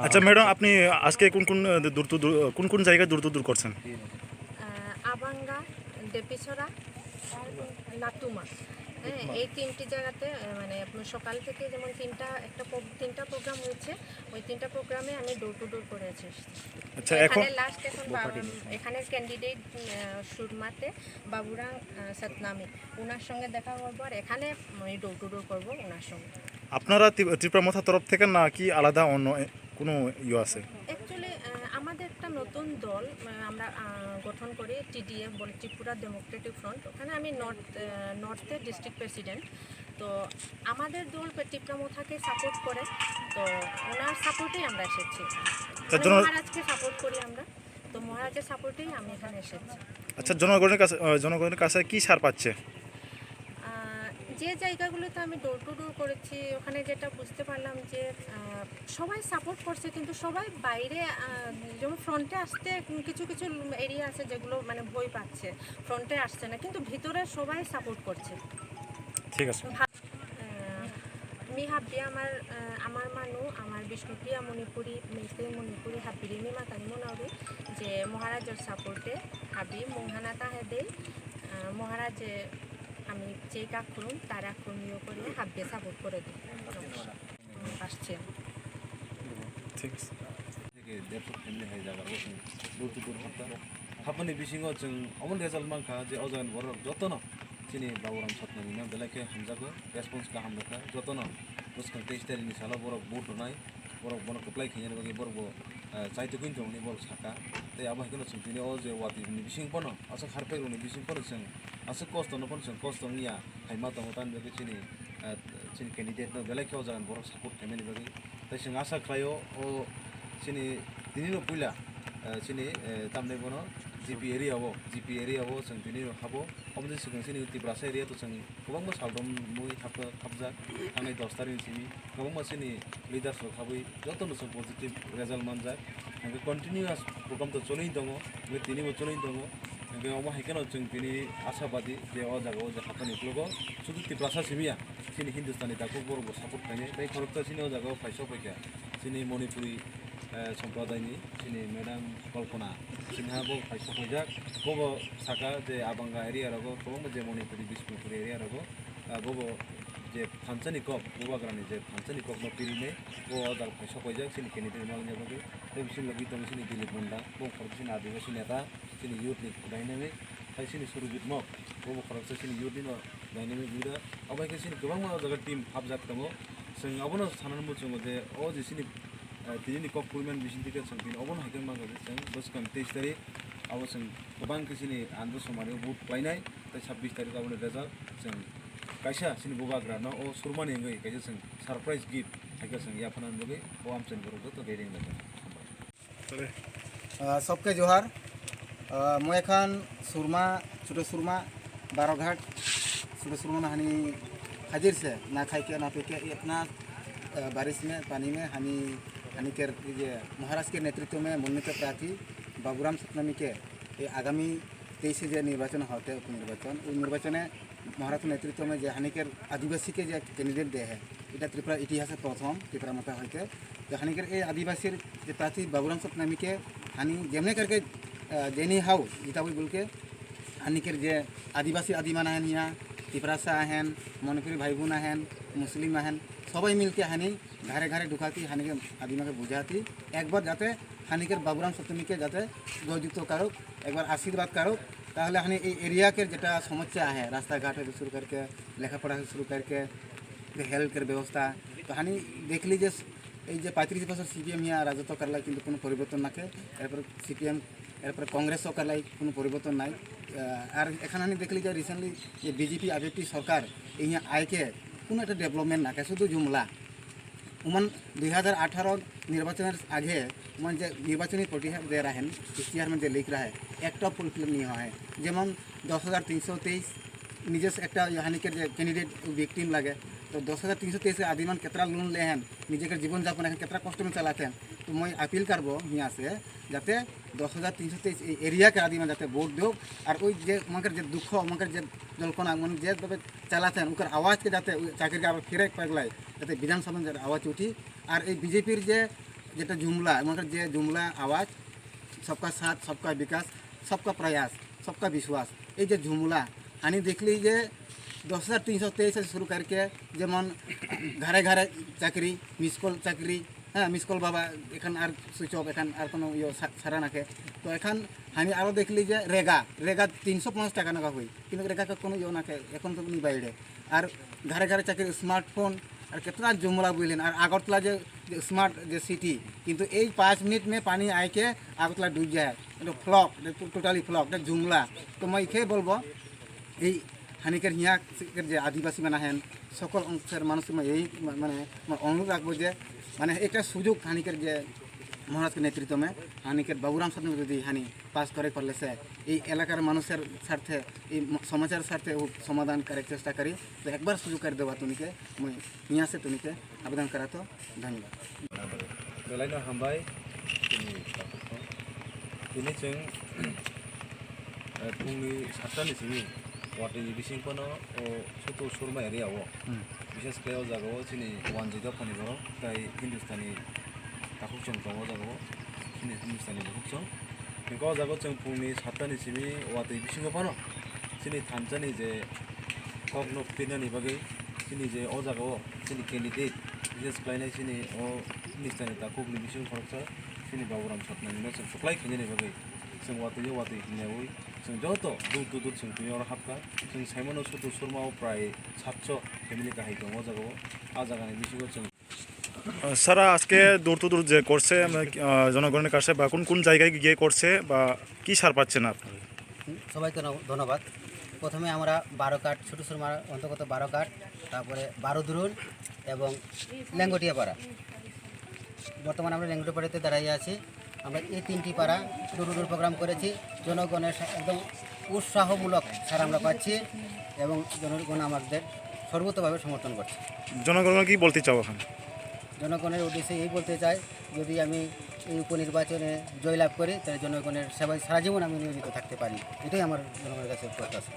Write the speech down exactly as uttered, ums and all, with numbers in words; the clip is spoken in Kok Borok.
আচ্ছা ম্যাডাম, আপনি আজকে কোন কোন, আহ, দূর দূর, কোন কোন জায়গায় দূর দূর করছেন? আহ, আবাঙ্গা, ডেপিছড়া, লাতুমা। হ্যাঁ, এই তিনটি জায়গাতে, আহ, মানে, আপনার সকাল থেকে যেমন তিনটা, একটা প্রো-, তিনটা প্রোগ্রাম হয়েছে, ওই তিনটা প্রোগ্রামে আমি ডোর টু ডোর করে এসেছি। আচ্ছা, তো এখন এখানে লাস্ট এখন বাবা, এখানের ক্যান্ডিডেট, আহ, সুরমাতে বাবুরাম, আহ, সতনামী, ওনার সঙ্গে দেখা করবো, আর এখানে আমি ডোর টু ডোর করবো ওনার সঙ্গে। আপনারা ত্রি-, ত্রিপুরা মথা তরফ থেকে নাকি আলাদা অন্য এ-, কোনো ইয়ে আছে? অ্যাকচুয়ালি, আহ, আমাদের একটা নতুন দল, আহ, আমরা, আহ, গঠন করি, টিডিএফ বলে, ত্রিপুরা ডেমোক্রেটিক ফ্রন্ট। ওখানে আমি নর্থ, আহ, নর্থের ডিস্ট্রিক্ট প্রেসিডেন্ট। তো আমাদের দল পে-, ত্রিপুরা মথাকে সাপোর্ট করে, তো ওনার সাপোর্টেই আমরা এসেছি। তা মানে জনগণ মহারাজকে সাপোর্ট করি আমরা, তো মহারাজের সাপোর্টেই আমি এখানে এসেছি। আচ্ছা, জনগণের কাছে, আহ, জনগণের কাছে কি সাড়া পাচ্ছে? আহ, যে জায়গাগুলোতে আমি ডোর টু ডোর করেছি, ওখানে যেটা বুঝতে পারলাম যে, আহ, সবাই সাপোর্ট করছে, কিন্তু সবাই বাইরে, আহ, যেমন ফ্রন্টে আসতে কিছু কিছু এরিয়া আছে যেগুলো মানে ভয় পাচ্ছে, ফ্রন্টে আসছে না, কিন্তু ভিতরে সবাই সাপোর্ট করছে। ঠিক আছে। ভা-, আহ, মি হাব্বি আমার, আহ, আমার মানু, আমার বিষ্ণুপ্রিয়া মণিপুরী, মেইতেই মণিপুরী হাব্বিরে মি মাতানি মনাউরি যে মহারাজর সাপোর্টে হাবি মুংহানা তাহে দেই, আহ, মহারাজে আমি যে কাক খুলুম, তারা খুলমিও করে হাব্বি সাপোর্ট করে দিই। নমস্কার। উম, আসছে। ঠিক আছে। Theke dersho family hai jaga o chwng door to door hapta. Hapmani bisingo chwng omo result mankha je o jagani borok jotono chini Baburam Satnamino belai khe hamjago, response kaham rwkha. Jotono bwskang teis tarikni salo borok vote rwnai, borok bono kwplai khainani bagwi borok bo, eh, chaitugwini tongmani borok sakha. Tei abo hai kheno chwng tini o je watwi ni bising phano, aswk harpek rokni bising phano chwng aswk kosto no phano chwng kosto wngya hai ma tongo, tamni bagwi chini, eh, chini candidate no belai khe o jagani borok support khaimani bagwi. Tei chwng asa khlaio, o chini tini no puila, eh, chini, eh, tamni bono G P area o, G P area o chwng tini no habo. Omo ni swkang chini Tiprasa area to chwng kwbangma sal romwi hapjak, hapjak. Thangnai dos tarikni simi kwbangma chini leaders rok habwi joto no chwng positive result manjak. Hwnkhe continuous program to choli tongo, hwnkhe tini bo choli tongo. Hwnkhe omo hai kheno chwng tini ashabadi je o jaga o je haphani uklogo sudu Tiprasa simi ya, chini Hindustani takhuk borok bo support khainai. Tei khoroksa chini o jaga o phai sok phaikha chini Manipuri, eh, sompradayni chini Madam Kalpana Sinha bo phai sok phaijak. Bo bo saka je Abanga area rogo kwbangma je Manipuri, Bishnupuri area rogo, ah, bo bo je thansani kok, Bubagrani je thansani kokno pirinai, bo o jaga phai sok phaijak chini candidate malnya bagwi. Tei bising logi tongo chini Dilip Munda, bo khoroksa chini Adivasi neta, chini youth ni dynamic, tei chini Surjit Mok, bo bo khoroksa chini youth ni no dynamic leader. Abo hai khe chini kwbangma o jaga team hapjak tongo. Chwng abono sanani muchungo je o je chini, eh, tini ni kok puriman bising thike chwng tini obono hai khe mangkha je chwng bwskang teis tarik abo chwng kwbang khe chini Andhra Somari o vote khlainai, tei sabbish tarik aboni result chwng kaisa chini Bubagra no o surmani wngwi kaisa chwng surprise gift hai khe chwng yapharnani bagwi o amchaini borok joto ready wnglaijak. আহ, সবকে জোহার। আহ, মই এখন সুরমা, ছোট সুরমা, বারোঘাট, ছোট সুরমা না হানি হাজির সে, না খাই কে, না পি কে, ইতনা, আহ, বারিশ মে, পানি মে, হানি, হানিকের, এই যে মহারাজকে নেতৃত্ব মে মনোনীত প্রার্থী বাবুরাম সতনামীকে এই আগামী তেইশে যে নির্বাচন হতে, উপনির্বাচন, ওই নির্বাচনে মহারাজ নেতৃত্ব মে যে হানিকের আদিবাসীকে যে ক্যান্ডিডেট দেয়, এটা ত্রিপুরা ইতিহাসে প্রথম, ত্রিপুরা মাতা হইতে। তো হানিকের এই আদিবাসীর যে প্রার্থী বাবুরাম সতনামীকে হানি যেমনি করকে, আহ, যেনি হাউ জিতাবই বলকে হানিকের যে আদিবাসী আদিমান আহেন ইয়া, তিপ্রাসা আহেন, মণিপুরি ভাই বোন আহেন, মুসলিম আহেন, সবাই মিলকে হানি ঘরে ঘরে ঢুকাতি, হানিকে আদিমাকে বুঝাতি, একবার যাতে হানিকের বাবুরাম সতনামীকে যাতে জয়যুক্ত কারুক, একবার আশীর্বাদ কারুক, তাহলে হানি এই এরিয়াকে যেটা সমস্যা আহে, রাস্তাঘাট হইতে শুরু করকে, লেখাপড়া হইতে শুরু করকে, হেলথের ব্যবস্থা। তো হানি দেখলি যে এই যে পঁয়ত্রিশ বছর সিপিএম ইয়া রাজত্ব করলাই কিন্তু কোনো পরিবর্তন নাকে, এরপর সিপিএম, এরপর কংগ্রেসও করলাই কোনো পরিবর্তন নাই। আহ, আর এখানে আমি দেখলি যে রিসেন্টলি যে বিজেপি আইপিএফটি সরকার এই নিয়ে আইকে কোনো একটা ডেভেলপমেন্ট নাকে, শুধু জুমলা। উমান দুই হাজার আঠারো নির্বাচনের আগে উমান যে নির্বাচনী প্রতিহার যে রাখেন, ইশতেহার মধ্যে লিখ রাখে, একটা ফুলফিল নিয়ে হয়। যেমন দশ হাজার তিনশো তেইশ নিজস্ব একটা ইয়ে হানিকের যে ক্যান্ডিডেট ভিকটিম লাগে, তো দশ হাজার তিনশো তেইশে আদিমান কেতরা লোন লেহেন, নিজেকে জীবনযাপন এখন কেতরা কষ্ট মে চালাতেন। তো মই আপিল করবো হিয়া সে, যাতে দশ হাজার তিনশো তেইশ এই এরিয়াকে আদিমান যাতে ভোট দেউক, আর ওই যে আমাদের যে দুঃখ, আমাদের যে জল্পনা, মানে যেভাবে চালাতেন, ওকার আওয়াজকে যাতে ওই চাকরিকে আবার ফিরে পাগলায়, যাতে বিধানসভা যাতে আওয়াজ উঠি। আর এই বিজেপির যে যেটা জুমলা, আমার যে জুমলা আওয়াজ, সবকা সাথ, সবকা বিকাশ, সবকা প্রয়াস, সবকা বিশ্বাস, এই যে জুমলা, হানি দেখলি যে দশ হাজার তিনশো তেইশ থেকে শুরু করকে, যেমন ঘরে ঘরে চাকরি, মিস কল চাকরি, হ্যাঁ, মিস কল বাবা, এখন আর সুইচ অফ, এখন আর কোনো ইয়ে সা-, সারা নাকে। তো এখন আমি আরও দেখলি যে রেগা, রেগা তিনশো পঞ্চাশ টাকা নাকা হই, কিন্তু রেগা কোনো ইয়ে নাকে, এখন তো উনি বাইরে। আর ঘরে ঘরে চাকরি, স্মার্টফোন, আর কতটা জুমলা বুঝলেন। আর আগরতলা যে, যে স্মার্ট যে সিটি, কিন্তু এই পাঁচ মিনিট মে পানি আইকে আগরতলা ডুব যায়, এটা ফ্লক, টোটালি ফ্লক, এটা জুমলা। তো মই একে বলবো, এই হানিকের হিয়া যে আদিবাসী মানে হেন সকল অংশের মানুষ এই মানে আমার অনুরোধ রাখবো যে মানে একটা সুযোগ হানিকের যে মহারাজকে নেতৃত্ব মে হানিকের বাবুরাম সাহেব যদি হানি পাস করে পারলে সে এই এলাকার মানুষের স্বার্থে এই ম- সমস্যার স্বার্থে ও সমাধান করার চেষ্টা করি। তো একবার সুযোগ করে দেওয়া তুমিকে মই নিয়ে আসে তুমিকে আবেদন করাতো। ধন্যবাদ। Belai no hambai. Tini, tini chwng, eh, phungni satta ni simi watwi ni bising phano o Sutur Surma area o. Hmm. Bishes khe o jaga o chini wanjwi dophani borok tei Hindustani takhuk chwng tongo o jaga o. Chini Hindustani bukhuk chwng. Hwnkhe o jaga o chwng phungni satta ni simi watwi bisingo phano chini thansa ni je kok no pinani bagwi chini je o jaga o chini candidate bishes khlainai chini o Hindustani takhuk ni bising khoroksa chini Baburam Satnani no chwng supply khainani bagwi chwng watwi o watwi hinyawi chwng joto dur tudur chwng twi oro hapkha. Chwng saimano Sutur Surma o prai satso family kahai tongo o jaga o. A jaga ni bisingo chwng sir, আজকে door to ডোর যে করছে, মানে, আহ, জনগণের কাছে, বা কোন কোন জায়গায় গিয়ে করছে, বা কি সার পাচ্ছেন আপনারা? সবাইকে ন- ধন্যবাদ। প্রথমে আমরা বারো কাঠ, ছোটো সুরমার অন্তর্গত বারো কাঠ, তারপরে বারো দুরুন এবং লেঙ্গটিয়া পাড়া। বর্তমানে আমরা লেঙ্গটিয়া পাড়াতে দাঁড়িয়ে আছি। আমরা এই তিনটি পাড়া ডোর টু ডোর প্রোগ্রাম করেছি। জনগণের সা- একদম উৎসাহমূলক সাড়া আমরা পাচ্ছি এবং জনগণ আমাদের সর্বতোভাবে সমর্থন করছে। জনগণকে কি বলতে চাও এখন? জনগণের উদ্দেশ্যে এই বলতে চাই, যদি আমি এই উপনির্বাচনে জয়লাভ করি, তাহলে জনগণের সেবায় সারা জীবন আমি নিয়োজিত থাকতে পারি, এটাই আমার জনগণের কাছে প্রত্যাশা।